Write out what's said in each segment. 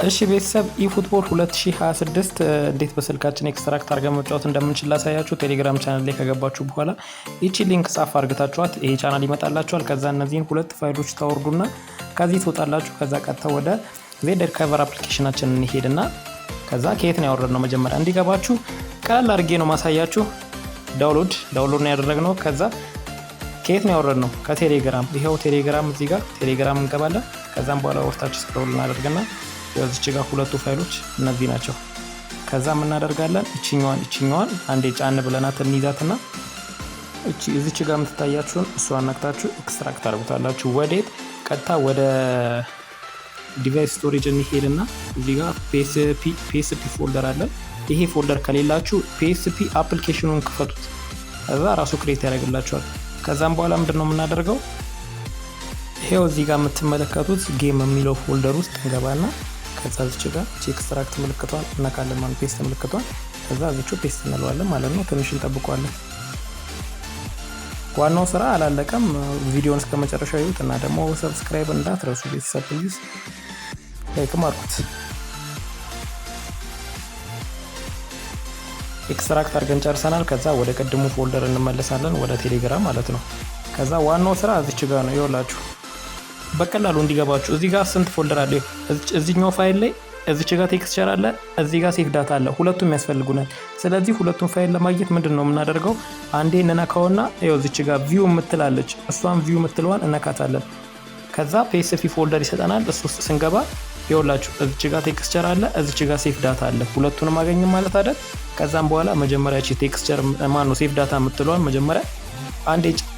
እሺ ቤተሰብ፣ eFootball 2026 እንዴት በስልካችን extract አድርገን መጫወት እንደምንችል ላሳያችሁ። ቴሌግራም ቻናል ላይ ከገባችሁ በኋላ ይቺ link ጻፍ አድርጋችኋት ይሄ ቻናል ይመጣላችኋል። ከዛ እነዚህን ሁለት ፋይሎች ታወርዱና ከዚህ ትወጣላችሁ። ከዛ ቀጥታ ወደ Z Archiver application ኣችን እንሄድና ከዛ ከየት ነው ያወረድነው መጀመሪያ እንዲገባችሁ ቀለል አድርጌ ነው ማሳያችሁ። Download ነው ያደረግነው። ከዛ ከየት ነው ያወረድነው? ከቴሌግራም። ይኸው ቴሌግራም፣ እዚህ ጋር ቴሌግራም እንገባለን። ከዛም በኋላ ወደታች scroll እናደርግና እዚች ጋር ሁለቱ ፋይሎች እነዚህ ናቸው። ከዛ እናደርጋለን እችኛዋን አንዴ ጫን ብለናት እንይዛትና እቺ እዚች ጋር የምትታያችሁን እሷን ነክታችሁ extract ታደርጉታላችሁ። ወዴት? ቀጥታ ወደ device storage እንሄድና እዚህ ጋር PSP folder አለን። ይሄ folder ከሌላችሁ PSP application ኑን ክፈቱት። ከዛ ራሱ create ያደርግላችኋል። ከዛም በኋላ ምንድን ነው የምናደርገው? ይሄው እዚህ ጋር የምትመለከቱት game የሚለው folder ውስጥ እንገባና ከዛ እዚች ጋር extract ምልክቷን እነካለን ማለት paste ምልክቷን፣ ከዛ እዚቹ paste እንለዋለን ማለት ነው። ትንሽ እንጠብቀዋለን። ዋናው ስራ አላለቀም። ቪዲዮን እስከ መጨረሻው ይዩት እና ደግሞ subscribe እንዳትረሱ ቤተሰብ፣ please like ም አድርጉት። Extract አድርገን ጨርሰናል። ከዛ ወደ ቅድሙ folder እንመለሳለን፣ ወደ ቴሌግራም ማለት ነው። ከዛ ዋናው ስራ እዚች ጋር ነው። ይኸውላችሁ በቀላሉ እንዲገባችሁ እዚህ ጋር ስንት folder አለ? እዚህኛው ፋይል ላይ እዚች ጋር texture አለ፣ እዚህ ጋር save data አለ። ሁለቱም ያስፈልጉናል። ስለዚህ ሁለቱም ፋይል ለማግኘት ምንድን ነው የምናደርገው? አንዴ እንነካውና ይኸው እዚች ጋር view የምትላለች፣ እሷን view የምትለዋን እነካታለን። ከዛ PSP folder ይሰጠናል። እሱ ውስጥ ስንገባ ይኸውላችሁ እዚች ጋር texture አለ፣ እዚች ጋር save data አለ። ሁለቱንም አገኝም ማለት አይደል? ከዛም በኋላ መጀመሪያ እቺ texture ማን ነው save data የምትለዋን መጀመሪያ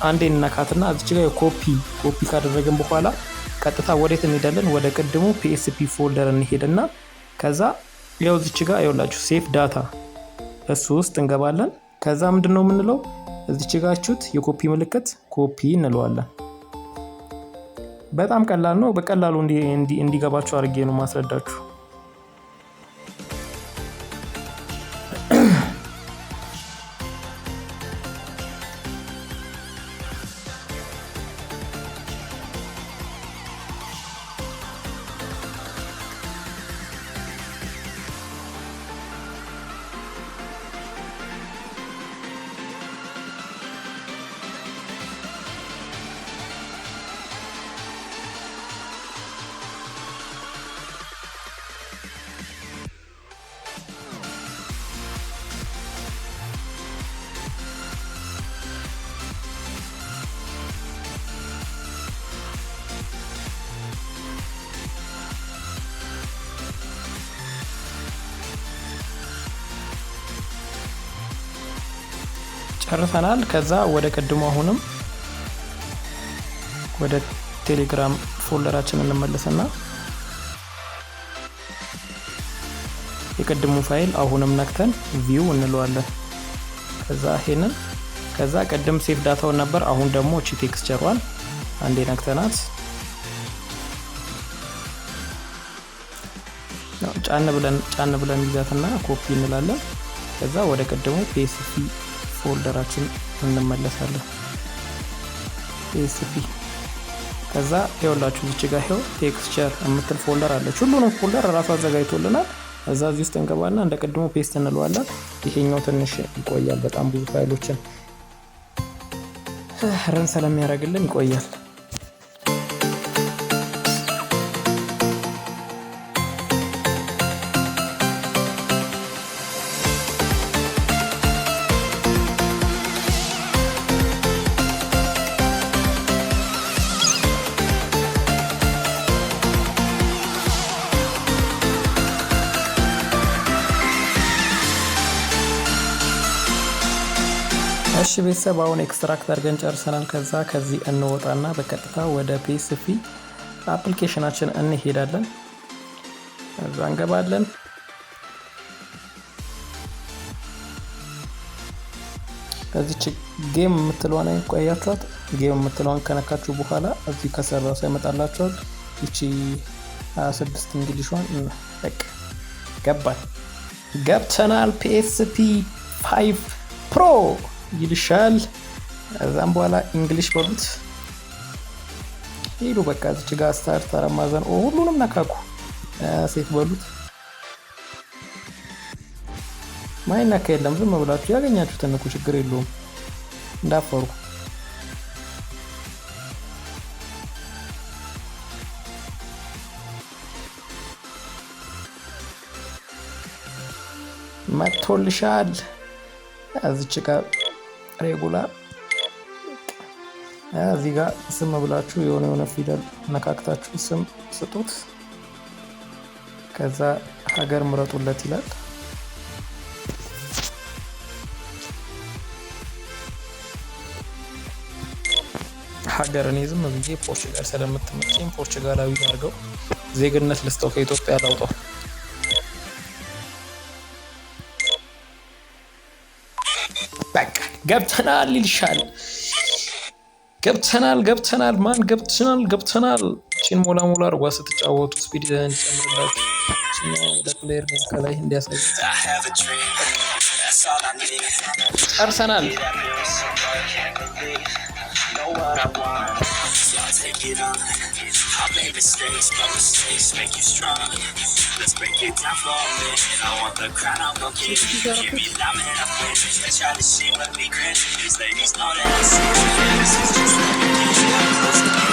አንዴ እንነካትና እዚች ጋር copy ካደረግን በኋላ ቀጥታ ወዴት እንሄዳለን? ወደ ቅድሙ PSP folder እንሄድና ከዛ ያው እዚች ጋር ይኸውላችሁ save data እሱ ውስጥ እንገባለን። ከዛ ምንድን ነው የምንለው? እዚች ጋር ቹት የኮፒ ምልክት ኮፒ እንለዋለን። በጣም ቀላል ነው። በቀላሉ እንዲገባችሁ አድርጌ ነው ማስረዳችሁ። ጨርሰናል። ከዛ ወደ ቅድሙ አሁንም ወደ ቴሌግራም folder ኣችን እንመለስና የቅድሙ ፋይል አሁንም ነክተን view እንለዋለን። ከዛ ይሄንን፣ ከዛ ቅድም save data ውን ነበር። አሁን ደግሞ እቺ texture ሯን አንዴ ነክተናት ጫን ብለን ይዛትና ኮፒ እንላለን። ከዛ ወደ ቅድሙ PSP folder ኣችን እንመለሳለን። PSP፣ ከዛ ይኸውላችሁ እዚች ጋር ይኸው texture የምትል folder አለች። ሁሉንም folder እራሱ አዘጋጅቶልናል። እዛ እዚህ ውስጥ እንገባና እንደ ቅድሙ paste እንለዋለን። ይሄኛው ትንሽ ይቆያል። በጣም ብዙ ፋይሎችን run ስለሚያደርግልን ይቆያል። እሺ ቤተሰብ፣ አሁን extract አድርገን ጨርሰናል። ከዛ ከዚህ እንወጣና በቀጥታ ወደ PSP application ኣችን እንሄዳለን። እዛ እንገባለን። ከዚች game የምትለዋን ቆያችኋት። Game የምትለዋን ከነካችሁ በኋላ እዚህ ከስር ራሱ ያመጣላችኋል። ይቺ 26 English ሿን በቃ ገባል፣ ገብተናል። PSP 5 Pro ይልሻል። ከዛም በኋላ English በሉት ሄዱ። በቃ እዚች ጋር start አማዘን ሁሉንም ነካኩ። ሴት በሉት። ማይነካ የለም። ዝም ብላችሁ ያገኛችሁትን እኮ ችግር የለውም። እንዳፈሩ መጥቶልሻል። እዚች ጋር regular እዚህ ጋር ስም ብላችሁ የሆነ የሆነ ፊደል ነካክታችሁ ስም ስጡት። ከዛ ሀገር ምረጡለት ይላል። ሀገር እኔ ዝም ብዬ ፖርቹጋል ስለምትመቸኝ ፖርቹጋላዊ አድርገው ዜግነት ልስጠው፣ ከኢትዮጵያ ላውጣው። በቃ ገብተናል ይልሻል። ገብተናል ገብተናል ማን ገብተናል ገብተናል። ቺን ሞላ ሞላ አድርጓ ስትጫወቱ speed እንዲጨምርላችሁ ወደ player ከላይ እንዲያሳይ ጨርሰናል። I've made mistakes, but mistakes make you strong. Let's break it down for a minute. I want the crown, I'll go get it. Hear me loud, man, I'm winning. They try to shit, but me grin. These ladies know that I see. This is just the beginning. I'm close to